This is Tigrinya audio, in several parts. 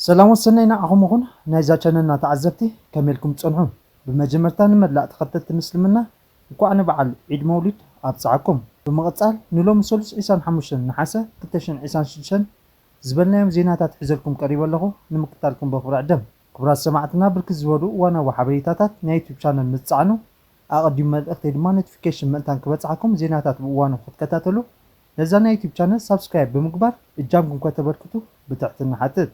ሰላም ወሰናይ ንዓኹም ይኹን ናይዛ ቻነልና ተዓዘብቲ፣ ከመይ ኢልኩም ትጸንሑ? ብመጀመርታ ንመላእ ተኸተልቲ ምስልምና እንኳዕ ንበዓል ዒድ መውሊድ ኣብጽሓኩም። ብምቕጻል ንሎሚ ሰሉስ ዕስራን ሓሙሽተን ነሓሰ ክልተ ሽሕን ዕስራን ሽዱሽተን ዝበልናዮም ዜናታት ሒዘልኩም ቀሪበ ኣለኹ። ንምክታልኩም በኽብሪ ዕደም። ክቡራት ሰማዕትና፣ ብርክት ዝበሉ እዋናዊ ሓበሬታታት ናይ ዩቱብ ቻነል ምስ ትጽዕኑ፣ ኣቐዲሙ መልእኽተይ ድማ ኖቲፊኬሽን ምእንታን ክበጽሓኩም ዜናታት ብእዋኑ ክትከታተሉ ነዛ ናይ ዩቱብ ቻነል ሳብስክራይብ ብምግባር እጃምኩም ከተበርክቱ ብትሕትና ሓትት።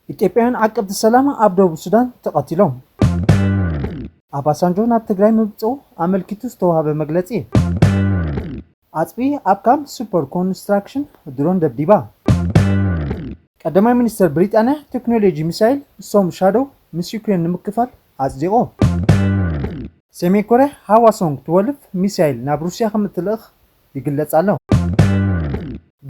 ኢትዮጵያውያን ዓቀብቲ ሰላም ኣብ ደቡብ ሱዳን ተቐቲሎም። ኣባሳንጆ ናብ ትግራይ ምብጽኡ ኣመልኪቱ ዝተዋህበ መግለጺ። ኣጽቢ ኣብ ካምፕ ሱፐር ኮንስትራክሽን ድሮን ደብዲባ። ቀዳማይ ሚኒስተር ብሪጣንያ ቴክኖሎጂ ሚሳይል ስቶርም ሻዶው ምስ ዩክሬን ንምክፋል ኣጽዲቑ። ሰሜን ኮርያ ሃዋሶንግ ትወልፍ ሚሳይል ናብ ሩስያ ከም እትልእኽ ይግለጽ ኣሎ።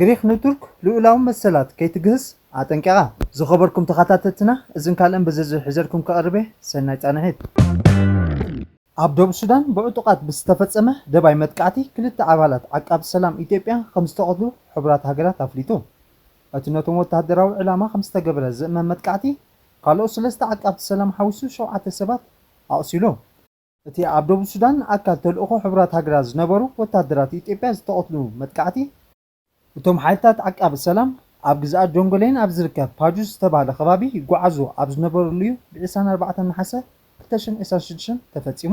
ግሪኽ ንቱርክ ልኡላዊ መሰላት ከይትግህስ ኣጠንቂቓ። ዝኸበርኩም ተኸታተልትና፣ እዝን ካልእን ብዝርዝር ሒዘልኩም ከቕርብ እየ። ሰናይ ጻንሒት። ኣብ ደቡብ ሱዳን ብዕጡቓት ብዝተፈጸመ ደባይ መጥቃዕቲ ክልተ ኣባላት ዓቃቢ ሰላም ኢትዮጵያ ከም ዝተቐትሉ ሕቡራት ሃገራት ኣፍሊጡ። እቲ ነቶም ወተሃደራዊ ዕላማ ከም ዝተገበረ ዝእመን መጥቃዕቲ፣ ካልኦት ሰለስተ ዓቃብቲ ሰላም ሓዊሱ ሸውዓተ ሰባት ኣቑሲሉ። እቲ ኣብ ደቡብ ሱዳን ኣካል ተልእኾ ሕቡራት ሃገራት ዝነበሩ ወተሃደራት ኢትዮጵያ ዝተቐትሉ መጥቃዕቲ፣ እቶም ሓይልታት ዓቃቢ ሰላም ኣብ ግዝኣት ጆንጎሌን ኣብ ዝርከብ ፓጁስ ዝተባህለ ከባቢ ይጓዓዙ ኣብ ዝነበሩሉ እዩ ብ ዕስራን ኣርባዕተን ነሓሰ ክልተ ሽሕን ዕስራን ሽዱሽተን ተፈጺሙ።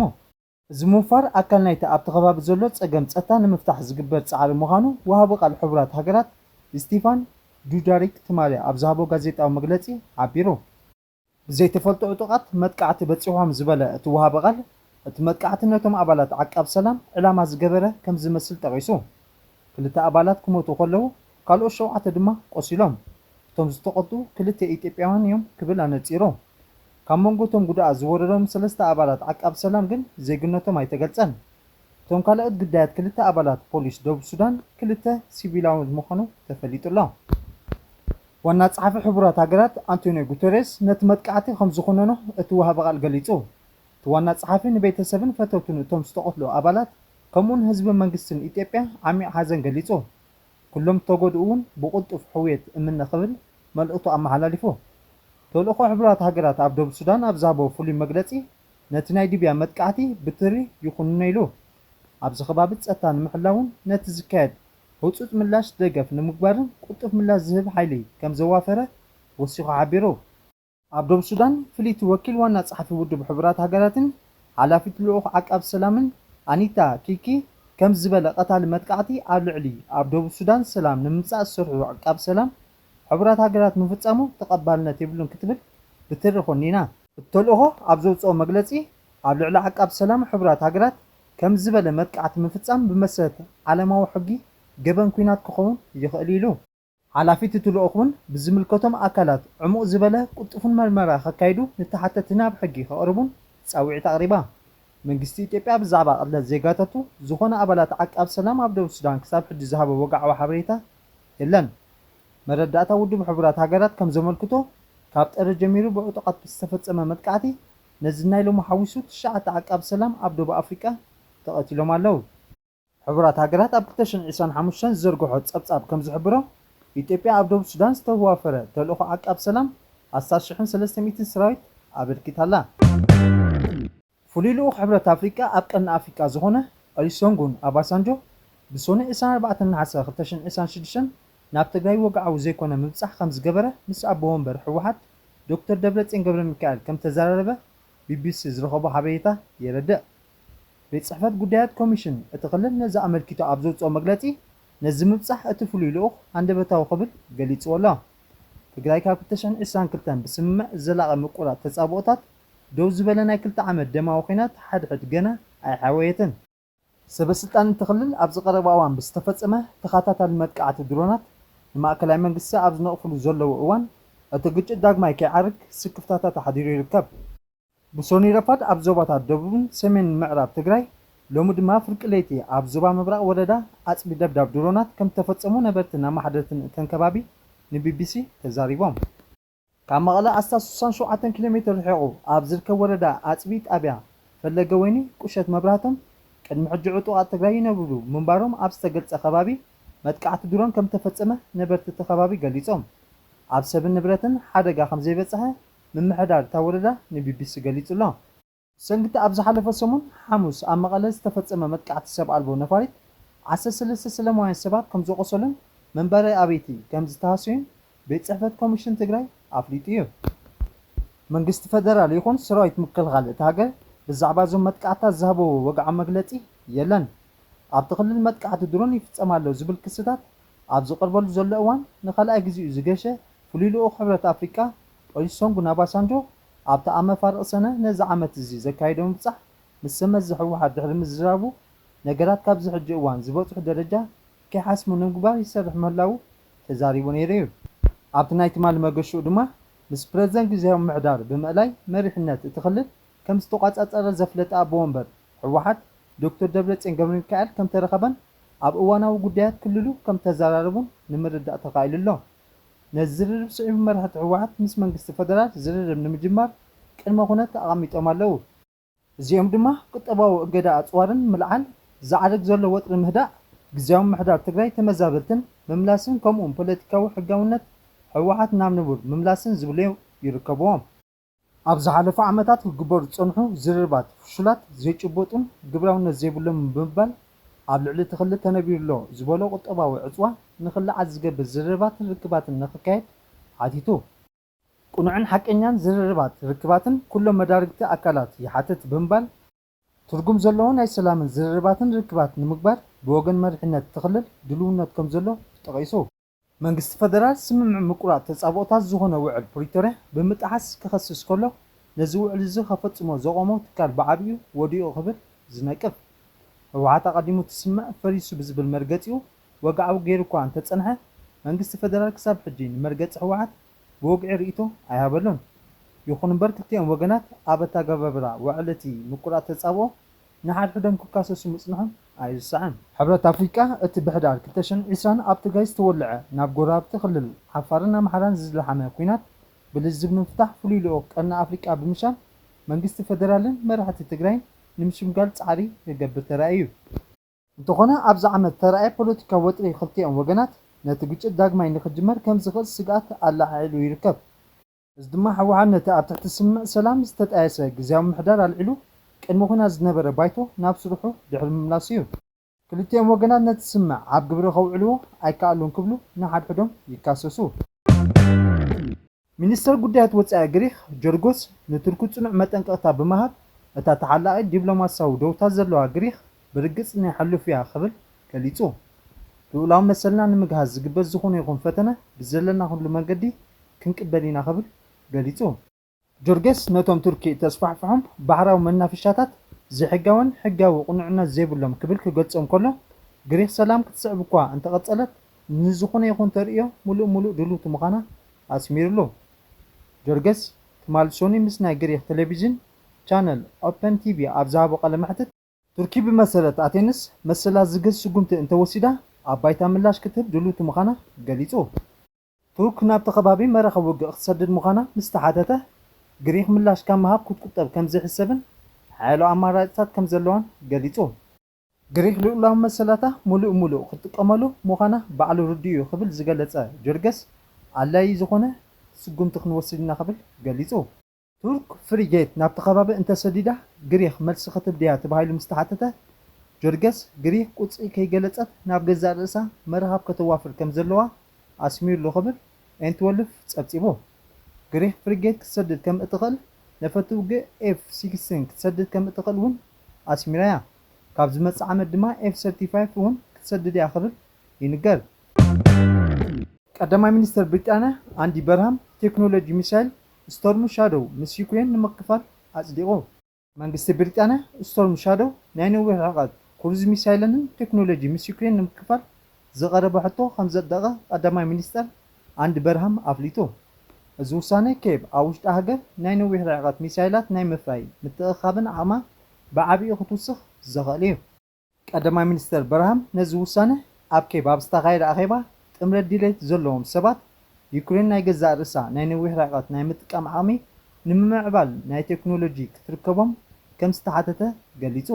እዚ ምውፋር ኣካል ናይቲ ኣብቲ ከባቢ ዘሎ ጸገም ጸጥታ ንምፍታሕ ዝግበር ጻዕሪ ምዃኑ ወሃቢ ቃል ሕቡራት ሃገራት ስቲፋን ዱጃሪክ ትማሊ ኣብ ዝሃቦ ጋዜጣዊ መግለጺ ሓቢሩ። ብዘይተፈልጡ ዕጡቓት መጥቃዕቲ በጺሖም ዝበለ እቲ ወሃቢ ቃል፣ እቲ መጥቃዕቲ ነቶም ኣባላት ዓቃብ ሰላም ዕላማ ዝገበረ ከም ዝመስል ጠቒሱ። ክልተ ኣባላት ክሞቱ ከለዉ፣ ካልኦት ሸውዓተ ድማ ቆሲሎም። እቶም ዝተቐትሉ ክልተ ኢትዮጵያውያን እዮም ክብል ኣነጺሩ። ካብ መንጎ እቶም ጉድኣት ዝወረዶም ሰለስተ ኣባላት ዓቃብ ሰላም ግን ዜግነቶም ኣይተገልጸን። እቶም ካልኦት ግዳያት ክልተ ኣባላት ፖሊስ ደቡብ ሱዳን ክልተ ሲቪላውያን ምዃኑ ተፈሊጡ ኣሎ። ዋና ጸሓፊ ሕቡራት ሃገራት ኣንቶኒዮ ጉተሬስ ነቲ መጥቃዕቲ ከም ዝኾነኖ እቲ ወሃቢ ቃል ገሊጹ። እቲ ዋና ጸሓፊ ንቤተሰብን ፈተውትን እቶም ዝተቐትሉ ኣባላት ከምኡውን ህዝብን መንግስትን ኢትዮጵያ ዓሚቕ ሓዘን ገሊጹ። ኩሎም ዝተጎድኡ እውን ብቕልጡፍ ሕውየት እምነ ክብል መልእኽቱ ኣመሓላሊፉ። ተልእኾ ሕቡራት ሃገራት ኣብ ደቡብ ሱዳን ኣብ ዝሃቦ ፍሉይ መግለጺ፣ ነቲ ናይ ሊብያ መጥቃዕቲ ብትሪ ይኹንኖ ኢሉ። ኣብዚ ከባቢ ጸጥታ ንምሕላውን ነቲ ዝካየድ ህጹጽ ምላሽ ደገፍ ንምግባርን ቅልጡፍ ምላሽ ዝህብ ሓይሊ ከም ዘዋፈረ ወሲኹ ሓቢሩ። ኣብ ደቡብ ሱዳን ፍልይቲ ወኪል ዋና ጸሓፊ ውድብ ሕቡራት ሃገራትን ሓላፊት ልኡኽ ዓቃብ ሰላምን ኣኒታ ኪኪ ከም ዝበለ፣ ቀታሊ መጥቃዕቲ ኣብ ልዕሊ ኣብ ደቡብ ሱዳን ሰላም ንምምጻእ ዝሰርሑ ዓቃብ ሰላም ሕቡራት ሃገራት ምፍጻሙ ተቐባልነት የብሉን ክትብል ብትሪ ኮኒና። እቲ ተልእኾ ኣብ ዘውጽኦ መግለጺ፣ ኣብ ልዕሊ ዓቃብ ሰላም ሕቡራት ሃገራት ከም ዝበለ መጥቃዕቲ ምፍጻም ብመሰረት ዓለማዊ ሕጊ ገበን ኲናት ክኸውን ይኽእል ኢሉ። ሓላፊት እቲ ልኡኽ እውን ብዝምልከቶም ኣካላት ዕሙቕ ዝበለ ቅልጡፍን መርመራ ከካይዱ፣ ንተሓተቲ ናብ ሕጊ ከቕርቡን ጻውዒት ኣቕሪባ። መንግስቲ ኢትዮጵያ ብዛዕባ ቅትለት ዜጋታቱ ዝኾነ ኣባላት ዓቃብ ሰላም ኣብ ደቡብ ሱዳን ክሳብ ሕጂ ዝሃቦ ወግዓዊ ሓበሬታ የለን። መረዳእታ ውድብ ሕቡራት ሃገራት ከም ዘመልክቶ፣ ካብ ጥሪ ጀሚሩ ብዕጡቓት ብዝተፈጸመ መጥቃዕቲ ነዚ ናይ ሎሚ ሓዊሱ ትሽዓተ ዓቃብ ሰላም ኣብ ደቡብ ኣፍሪቃ ተቐቲሎም ኣለዉ። ሕቡራት ሃገራት ኣብ ክልተ ሽሕን ዕስራን ሓሙሽተን ዝዘርግሖ ጸብጻብ ከም ዝሕብሮ፣ ኢትዮጵያ ኣብ ደቡብ ሱዳን ዝተዋፈረ ተልእኾ ዓቃብ ሰላም ኣስታት ሽሕን ሰለስተ ሚእትን ሰራዊት ኣበርኪታ ኣላ። ፍሉይ ልኡኽ ሕብረት ኣፍሪቃ ኣብ ቀርኒ ኣፍሪቃ ዝኾነ ኦሉሰጉን ኣባሳንጆ፣ ብሶኒ ዕስራን ኣርባዕተን ነሓሰ ክልተ ሽሕን ዕስራን ሽዱሽተን ናብ ትግራይ ወግዓዊ ዘይኮነ ምብጻሕ ከም ዝገበረ ምስ ኣቦ ወንበር ህወሓት ዶክተር ደብረጽዮን ገብረሚካኤል ከም ተዘራረበ ቢቢሲ ዝረኸቦ ሓበሬታ የረድእ። ቤት ጽሕፈት ጉዳያት ኮሚሽን እቲ ክልል ነዚ ኣመልኪቱ ኣብ ዘውጽኦ መግለጺ፣ ነዚ ምብጻሕ እቲ ፍሉይ ልኡኽ ሃንደበታዊ ክብል ገሊጽዎ ኣሎ። ትግራይ ካብ ክልተ ሽሕን ዕስራን ክልተን ብስምምዕ ዘላቒ ምቁራጽ ተጻብኦታት ደው ዝበለ ናይ ክልተ ዓመት ደማዊ ኲናት ሓድሕድ ገና ኣይሓወየትን። ሰበ ስልጣን እቲ ክልል ኣብዚ ቀረባ እዋን ብዝተፈጸመ ተኸታታሊ መጥቃዕቲ ድሮናት ንማእከላይ መንግስቲ ኣብ ዝነቕፍሉ ዘለዉ እዋን፣ እቲ ግጭት ዳግማይ ከይዓርግ ስክፍታታት ኣሕዲሩ ይርከብ። ብሶኒ ረፋድ ኣብ ዞባታት ደቡብን ሰሜንን ምዕራብ ትግራይ፣ ሎሚ ድማ ፍርቂ ለይቲ ኣብ ዞባ ምብራቕ ወረዳ ኣጽቢ ደብዳብ ድሮናት ከም ዝተፈጸሙ ነበርትን ኣመሓደርትን እተን ከባቢ ንቢቢሲ ተዛሪቦም። ካብ መቐለ ኣስታት ስሳን ሸውዓተን ኪሎ ሜትር ርሒቑ ኣብ ዝርከብ ወረዳ ኣጽቢ ጣብያ ፈለገ ወይኒ ቁሸት መብራህቶም፣ ቅድሚ ሕጂ ዕጡቓት ትግራይ ይነብሩሉ ምንባሮም ኣብ ዝተገልጸ ከባቢ መጥቃዕቲ ድሮን ከም ዝተፈጸመ ነበርቲ እቲ ከባቢ ገሊጾም። ኣብ ሰብን ንብረትን ሓደጋ ከም ዘይበጽሐ ምምሕዳር እታ ወረዳ ንቢቢሲ ገሊጹ ኣሎ። ብሰንኪ እቲ ኣብ ዝሓለፈ ሰሙን ሓሙስ ኣብ መቐለ ዝተፈጸመ መጥቃዕቲ ሰብ ኣልቦ ነፋሪት፣ ዓሰርተ ሰለስተ ሰላማውያን ሰባት ከም ዝቖሰሉን መንበሪ ኣበይቲ ከም ዝተሃሰዩን ቤት ጽሕፈት ኮሚሽን ትግራይ ኣፍሊጡ እዩ። መንግስቲ ፈደራል ይኹን ሰራዊት ምክልኻል እታ ሃገር ብዛዕባ እዞም መጥቃዕትታት ዝሃበዎ ወግዓዊ መግለጺ የለን። ኣብቲ ክልል መጥቃዕቲ ድሮን ይፍጸም ኣሎ ዝብል ክስታት ኣብ ዝቐርበሉ ዘሎ እዋን፣ ንኻልኣይ ግዜኡ ዝገሸ ፍሉይ ልኡኽ ሕብረት ኣፍሪቃ ኦሉሰጉን ኦባሳንጆ፣ ኣብቲ ኣብ መፋርቕ ሰነ ነዚ ዓመት እዚ ዘካየዶ ምብጻሕ ምስ ሰብ መዚ ህወሓት ድሕሪ ምዝራቡ፣ ነገራት ካብዚ ሕጂ እዋን ዝበጽሑ ደረጃ ከይሓስሙ ንምግባር ይሰርሕ ምህላዉ ተዛሪቡ ነይሩ እዩ። ኣብቲ ናይ ትማሊ መገሽኡ ድማ፣ ምስ ፕረዚደንት ግዝያዊ ምምሕዳር ብምእላይ መሪሕነት እቲ ክልል ከም ዝተቋጻጸረ ዘፍለጠ ኣቦ ወንበር ህወሓት ዶክተር ደብረጽዮን ገብረሚካኤል ከም ተረኸበን ኣብ እዋናዊ ጉዳያት ክልሉ ከም ተዘራረቡን ንምርዳእ ተኻኢሉ ኣሎ። ነዚ ዝርርብ ስዒቡ መራሕቲ ህወሓት ምስ መንግስቲ ፈደራል ዝርርብ ንምጅማር ቅድመ ኩነት ኣቐሚጦም ኣለዉ። እዚኦም ድማ ቁጠባዊ እገዳ ኣጽዋርን ምልዓል፣ ዝዓርግ ዘሎ ወጥሪ ምህዳእ፣ ግዝያዊ ምምሕዳር ትግራይ ተመዛበልትን ምምላስን ከምኡውን ፖለቲካዊ ሕጋውነት ህወሓት ናብ ንቡር ምምላስን ዝብሉ ይርከብዎም። ኣብ ዝሓለፉ ዓመታት ክግበሩ ዝጸንሑ ዝርርባት ፍሹላት፣ ዘይጭበጡን ግብራውነት ዘይብሎምን ብምባል ኣብ ልዕሊ እቲ ክልል ተነቢሩ ኣሎ ዝበሎ ቁጠባዊ ዕጽዋ ንኽለዓል ዝገብር ዝርርባትን ርክባትን ንኽካየድ ሓቲቱ። ቅኑዕን ሓቀኛን ዝርርባት ርክባትን ኩሎም መዳርግቲ ኣካላት ይሓትት ብምባል፣ ትርጉም ዘለዎ ናይ ሰላምን ዝርርባትን ርክባት ንምግባር ብወገን መሪሕነት እቲ ክልል ድልውነት ከም ዘሎ ጠቒሱ። መንግስቲ ፈደራል ስምምዕ ምቁራጽ ተጻብኦታት ዝኾነ ውዕል ፕሪቶርያ ብምጥሓስ ክኸስስ ከሎ፣ ነዚ ውዕል እዚ ከፈጽሞ ዘቖሞ ትካል ብዓቢኡ ወዲቑ ክብል ዝነቅፍ። ህወሓት ኣቐዲሙ እቲ ስምምዕ ፈሪሱ ብዝብል መርገጺኡ ወግዓዊ ገይሩ እኳ እንተጸንሐ፣ መንግስቲ ፈደራል ክሳብ ሕጂ ንመርገጺ ህወሓት ብወግዒ ርእይቶ ኣይሃበሉን። ይኹን እምበር ክልቲኦም ወገናት ኣብ ኣተገባብራ ውዕል እቲ ምቁራጽ ተጻብኦ ንሓድሕዶም ክካሰሱ ምጽንሖም ኣይርሳዕን። ሕብረት ኣፍሪቃ እቲ ብሕዳር ክልተ ሽሕን ዕስራን ኣብ ትግራይ ዝተወልዐ ናብ ጎረባብቲ ክልል ዓፋርን ኣምሓራን ዝለሓመ ኲናት ብልዝብ ንምፍታሕ ፍሉይ ልኡኽ ቀርኒ ኣፍሪቃ ብምሻም መንግስቲ ፈደራልን መራሕቲ ትግራይን ንምሽምጋል ጻዕሪ ክገብር ተራእዩ። እንተኾነ ኣብዚ ዓመት ዝተራእየ ፖለቲካዊ ወጥሪ ክልቲኦም ወገናት ነቲ ግጭት ዳግማይ ንኽጅመር ከም ዝኽእል ስግኣት ኣለዓዒሉ ይርከብ። እዚ ድማ ህወሓት ነቲ ኣብ ትሕቲ ስምምዕ ሰላም ዝተጣየሰ ግዝያዊ ምምሕዳር ኣልዒሉ ቅድሚ ኲናት ዝነበረ ባይቶ ናብ ስርሑ ድሕሪ ምምላሱ እዩ። ክልቲኦም ወገናት ነቲ ስምምዕ ኣብ ግብሪ ከውዕልዎ ኣይከኣሉን ክብሉ ንሓድሕዶም ይካሰሱ። ሚኒስተር ጉዳያት ወጻኢ ግሪኽ ጆርጎስ ንቱርኪ ጽኑዕ መጠንቀቕታ ብምሃብ፣ እታ ተሓላቒ ዲፕሎማሲያዊ ደውታ ዘለዋ ግሪኽ ብርግጽ ናይ ሕሉፍ እያ ክብል ገሊጹ። ልኡላዊ መሰልና ንምግሃስ ዝግበር ዝኾነ ይኹን ፈተነ ብዘለና ኩሉ መንገዲ ክንቅበል ኢና ክብል ገሊጹ። ጆርጌስ ነቶም ቱርኪ እተስፋሕፍሖም ባሕራዊ መናፈሻታት ዘይሕጋውን ሕጋዊ ቅኑዕነት ዘይብሎም ክብል ክገልጾም ከሎ፣ ግሪኽ ሰላም ክትስዕብ እኳ እንተቐጸለት፣ ንዝኾነ ይኹን ተርእዮ ምሉእ ምሉእ ድልውቲ ምዃና ኣስሚሩሉ። ጆርጌስ ትማሊ ሶኒ ምስ ናይ ግሪኽ ቴሌቪዥን ቻነል ኦፐን ቲቪ ኣብ ዝሃቦ ቃለ መሕትት፣ ቱርኪ ብመሰረት ኣቴንስ መሰላ ዝግህስ ስጉምቲ እንተወሲዳ ኣብ ባይታ ምላሽ ክትህብ ድልውቲ ምዃና ገሊጹ። ቱርክ ናብቲ ከባቢ መራኸቢ ውግእ ክትሰድድ ምዃና ምስ ተሓተተ፣ ግሪኽ ምላሽ ካብ ምሃብ ክትቁጠብ ከም ዘይሕሰብን ሓያሎ ኣማራጺታት ከም ዘለዋን ገሊጹ። ግሪኽ ልኡላዊ መሰላታ ምሉእ ምሉእ ክትጥቀመሉ ምዃና ባዕሉ ርዱእ እዩ ክብል ዝገለጸ ጆርገስ፣ ኣድላዪ ዝኾነ ስጉምቲ ክንወስድ ኢና ክብል ገሊጹ። ቱርክ ፍሪጌት ናብቲ ከባቢ እንተሰዲዳ ግሪኽ መልሲ ክትህብ ድያ ተባሂሉ ምስ ተሓተተ፣ ጆርገስ ግሪኽ ቁጽሪ ከይገለጸት ናብ ገዛእ ርእሳ መርሃብ ከተዋፍር ከም ዘለዋ ኣስሚሩሉ ክብል ኤንትወልፍ ጸብጺቡ። ግሪኽ ፍሪጌት ክትሰድድ ከም እትኽእል፣ ነፈርቲ ውግእ ኤፍ ሲክስቲን ክትሰድድ ከም እትኽእል እውን ኣስሚራ'ያ። ካብ ዝመጽእ ዓመት ድማ ኤፍ ሰርቲፋይቭ እውን ክትሰድድ እያ ክብል ይንገር። ቀዳማይ ሚኒስተር ብሪጣንያ ኣንዲ በርሃም ቴክኖሎጂ ሚሳይል ስቶርም ሻዶው ምስ ዩክሬን ንምክፋል ኣጽዲቑ። መንግስቲ ብሪጣንያ ስቶርም ሻዶው ናይ ነዊሕ ርሕቀት ክሩዝ ሚሳይለንን ቴክኖሎጂ ምስ ዩክሬን ንምክፋል ዝቐረበ ሕቶ ከም ዘጽደቐ ቀዳማይ ሚኒስተር ኣንዲ በርሃም ኣፍሊጡ። እዚ ውሳነ ኬቭ ኣብ ውሽጢ ሃገር ናይ ነዊሕ ርሕቀት ሚሳይላት ናይ ምፍራይ ምትእኽኻብን ዓቕማ ብዓቢኡ ክትውስኽ ዘኽእል እዩ። ቀዳማይ ሚኒስተር በርሃም ነዚ ውሳነ ኣብ ኬብ ኣብ ዝተኻየደ ኣኼባ ጥምረት ድሌት ዘለዎም ሰባት ዩክሬን ናይ ገዛእ ርእሳ ናይ ነዊሕ ርሕቀት ናይ ምጥቃም ዓቕሚ ንምምዕባል ናይ ቴክኖሎጂ ክትርከቦም ከም ዝተሓተተ ገሊጹ።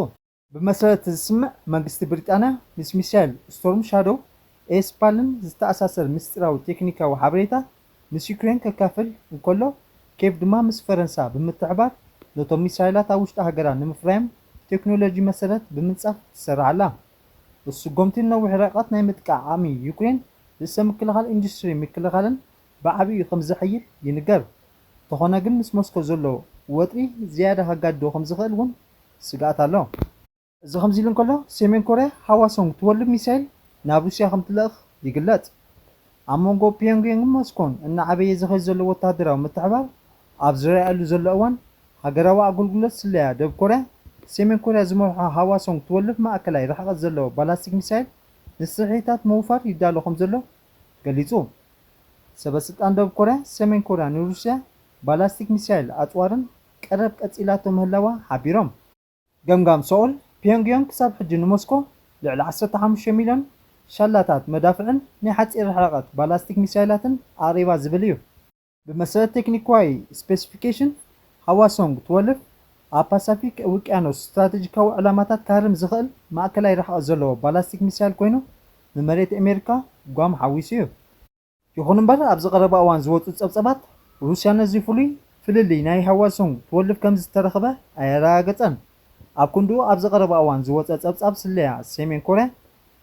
ብመሰረት እዚ ስምምዕ መንግስቲ ብሪጣንያ ምስ ሚሳይል ስቶርም ሻዶው ኤስፓልን ዝተኣሳሰር ምስጢራዊ ቴክኒካዊ ሓበሬታ ምስ ዩክሬን ከካፍል እንከሎ፣ ኬቭ ድማ ምስ ፈረንሳ ብምትሕባር ነቶም ሚሳይላት ኣብ ውሽጢ ሃገራ ንምፍራዮም ቴክኖሎጂ መሰረት ብምንጻፍ ትሰርሕ ኣላ። እቲ ስጎምቲ ነዊሕ ርሕቀት ናይ ምጥቃዕ ዓቕሚ ዩክሬን ርእሰ ምክልኻል ኢንዱስትሪ ምክልኻልን ብዓቢኡ ከም ዘሐይል ይንገር። እንተኾነ ግን ምስ ሞስኮ ዘሎ ወጥሪ ዝያዳ ከጋድዶ ከም ዝኽእል እውን ስግኣት ኣሎ። እዚ ከምዚ ኢሉ እንከሎ፣ ሰሜን ኮርያ ሃዋሶንግ ትወልብ ሚሳይል ናብ ሩስያ ከም ትልእኽ ይግለጽ። ኣብ መንጎ ፒዮንግያንግን ሞስኮን እናዓበየ ዝኸይድ ዘሎ ወተሃደራዊ ምትሕባር ኣብ ዝረኣየሉ ዘሎ እዋን፣ ሃገራዊ ኣገልግሎት ስለያ ደቡብ ኮርያ፣ ሰሜን ኮርያ ዝመርሖ ሃዋሶንግ ትወልብ ማእከላይ ርሕቀት ዘለዎ ባላስቲክ ሚሳይል ንስርሒታት ምውፋር ይዳሎ ከም ዘሎ ገሊጹ። ሰበ ስልጣን ደቡብ ኮርያ፣ ሰሜን ኮርያ ንሩስያ ባላስቲክ ሚሳይል ኣጽዋርን ቀረብ ቀጺላቶ ምህላዋ ሓቢሮም። ገምጋም ሰኡል፣ ፒዮንግዮንግ ክሳብ ሕጂ ንሞስኮ ልዕሊ ዓሰርተ ሓሙሽተ ሚልዮን ሻላታት መዳፍዕን ናይ ሓጺር ርሕቀት ባላስቲክ ሚሳይላትን ኣቕሪባ ዝብል እዩ። ብመሰረት ቴክኒካዊ ስፔሲፊኬሽን፣ ሃዋሶንግ ትወልፍ ኣብ ፓሳፊክ ውቅያኖስ ስትራቴጂካዊ ዕላማታት ክሃርም ዝኽእል ማእከላይ ርሕቀት ዘለዎ ባላስቲክ ሚሳይል ኮይኑ፣ ንመሬት ኣሜሪካ ጓም ሓዊሱ እዩ። ይኹን እምበር፣ ኣብዚ ቀረባ እዋን ዝወጹ ጸብጸባት፣ ሩስያ ነዚ ፍሉይ ፍልልይ ናይ ሃዋሶንግ ትወልፍ ከም ዝተረኽበ ኣየረጋገጸን። ኣብ ክንድኡ፣ ኣብዚ ቀረባ እዋን ዝወጸ ጸብጻብ ስለያ ሰሜን ኮርያ፣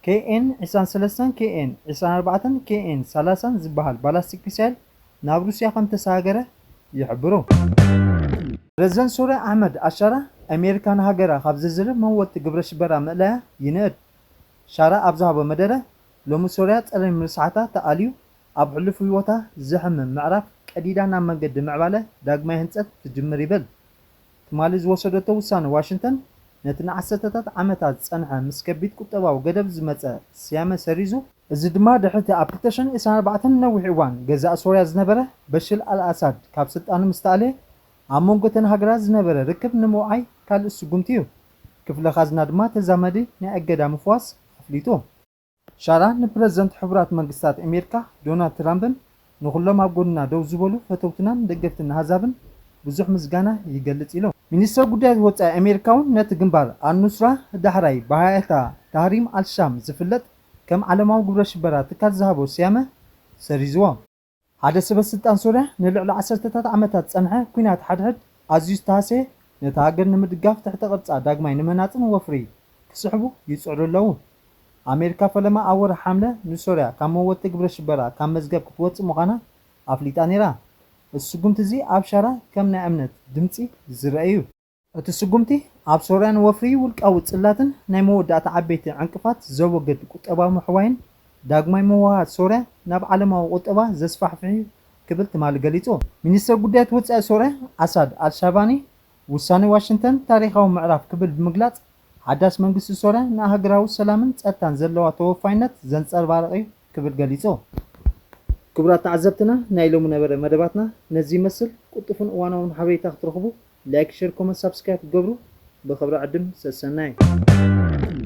ኬኤን ዕስራን ሰለስተን፣ ኬኤን ዕስራን ኣርባዕተን፣ ኬኤን ሰላሳን ዝበሃል ባላስቲክ ሚሳይል ናብ ሩስያ ከም ተሰጋገረ ይሕብሩ። ፕረዚደንት ሶርያ ኣሕመድ ኣሻራ፣ ኣሜሪካ ንሃገራ ካብ ዝርዝር መወቲ ግብረ ሽበራ ምእላያ ይንእድ። ሻራ ኣብ ዝሃቦ መደረ፣ ሎሚ ሶርያ ጸሊም ርስሓታ ተኣልዩ፣ ኣብ ሕሉፍ ህይወታ ዘሕምም ምዕራፍ ቀዲዳ ናብ መንገዲ ምዕባለ ዳግማይ ህንጸት ትጅምር ይብል። ትማሊ ዝወሰደቶ ውሳነ ዋሽንግተን ነቲ ንዓሰርተታት ዓመታት ዝጸንሐ ምስ ከቢድ ቁጠባዊ ገደብ ዝመጸ ስያመ ሰሪዙ። እዚ ድማ ድሕሪ እቲ ኣብ ክልተ ሽሕን ዕስራን ኣርባዕተን ነዊሕ እዋን ገዛእ ሶርያ ዝነበረ በሽር ኣልኣሳድ ካብ ስልጣኑ ምስ ተኣልየ ኣብ መንጎ እተን ሃገራት ዝነበረ ርክብ ንምውዓይ ካልእ ስጉምቲ እዩ። ክፍለ ካዝና ድማ ተዛማዲ ናይ እገዳ ምፍዋስ ኣፍሊጡ። ሻራ ንፕረዚደንት ሕቡራት መንግስታት ኣሜሪካ ዶናልድ ትራምፕን ንኹሎም ኣብ ጎንና ደው ዝበሉ ፈተውትናን ደገፍትን ኣህዛብን ብዙሕ ምስጋና ይገልጽ ኢሉ። ሚኒስተር ጉዳያት ወጻኢ ኣሜሪካ እውን ነቲ ግንባር ኣልኑስራ፣ ዳሕራይ ብሃያታ ታህሪም ኣልሻም ዝፍለጥ፣ ከም ዓለማዊ ግብረ ሽበራ ትካል ዝሃቦ ስያመ ሰሪዝዎ። ሓደ ሰበ ስልጣን ሶርያ፣ ንልዕሊ ዓሰርተታት ዓመታት ዝጸንሐ ኲናት ሓድሕድ ኣዝዩ ዝተሃስየ፣ ነታ ሃገር ንምድጋፍ ትሕተ ቅርጻ ዳግማይ ንምህናጽን ወፍሪ ክስሕቡ ይጽዕሩ ኣለዉ። ኣሜሪካ ፈለማ ኣብ ወርሒ ሓምለ ንሶርያ ካብ መወቲ ግብረ ሽበራ ካብ መዝገብ ክትወጽእ ምዃና ኣፍሊጣ ነይራ። እዚ ስጉምቲ እዚ ኣብ ሻራ ከም ናይ እምነት ድምጺ ዝረአ እዩ። እቲ ስጉምቲ ኣብ ሶርያ ንወፍሪ ውልቃዊ ጽላትን ናይ መወዳእታ ዓበይቲ ዕንቅፋት ዘወግድ ቁጠባዊ ምሕዋይን ዳግማይ ምውህሃድ ሶርያ ናብ ዓለማዊ ቁጠባ ዘስፋሕፍሕ እዩ ክብል ትማሊ ገሊጹ። ሚኒስተር ጉዳያት ወጻኢ ሶርያ ኣሳድ ኣልሻባኒ ውሳኔ ዋሽንግተን ታሪኻዊ ምዕራፍ ክብል ብምግላጽ፣ ሓዳስ መንግስቲ ሶርያ ንኣህጉራዊ ሰላምን ጸጥታን ዘለዋ ተወፋይነት ዘንጸባርቕ እዩ ክብል ገሊጹ። ክቡራት ተዓዘብትና፣ ናይ ሎሚ ነበረ መደባትና ነዚ ይመስል። ቅልጡፍን እዋናውን ሓበሬታ ክትረኽቡ ላይክ፣ ሸር፣ ኮመንት፣ ሳብስክራይብ ክትገብሩ ብኽብሪ ዕድም ሰሰናይ።